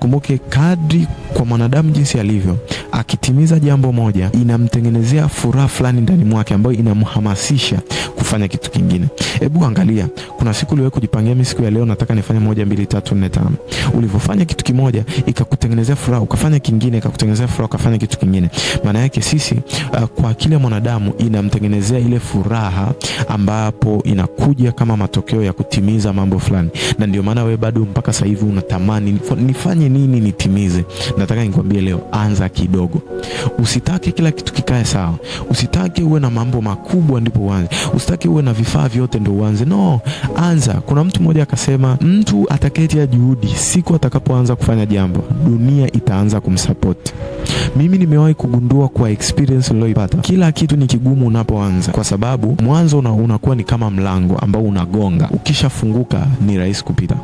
Tukumbuke kadri kwa mwanadamu jinsi alivyo, akitimiza jambo moja inamtengenezea furaha fulani ndani mwake ambayo inamhamasisha kufanya kitu kingine. Hebu angalia, kuna siku uliwahi kujipangia, mimi siku ya leo nataka nifanye 1 2 3 4 5. Ulivyofanya kitu kimoja ikakutengenezea furaha, ukafanya kingine ikakutengenezea furaha, ukafanya kitu kingine. Maana yake sisi kwa akili ya mwanadamu inamtengenezea ile furaha ambapo inakuja kama matokeo ya kutimiza mambo fulani, na ndio maana wewe bado mpaka sasa hivi unatamani nifanye nini nitimize. Nataka nikwambie leo, anza kidogo. Usitake kila kitu kikae sawa, usitake uwe na mambo makubwa ndipo uanze, usitake uwe na vifaa vyote ndio uanze. No, anza. Kuna mtu mmoja akasema, mtu atakayetia juhudi, siku atakapoanza kufanya jambo, dunia itaanza kumsapoti. Mimi nimewahi kugundua kwa experience niliyoipata, kila kitu ni kigumu unapoanza, kwa sababu mwanzo unakuwa ni kama mlango ambao unagonga, ukishafunguka ni rahisi kupita.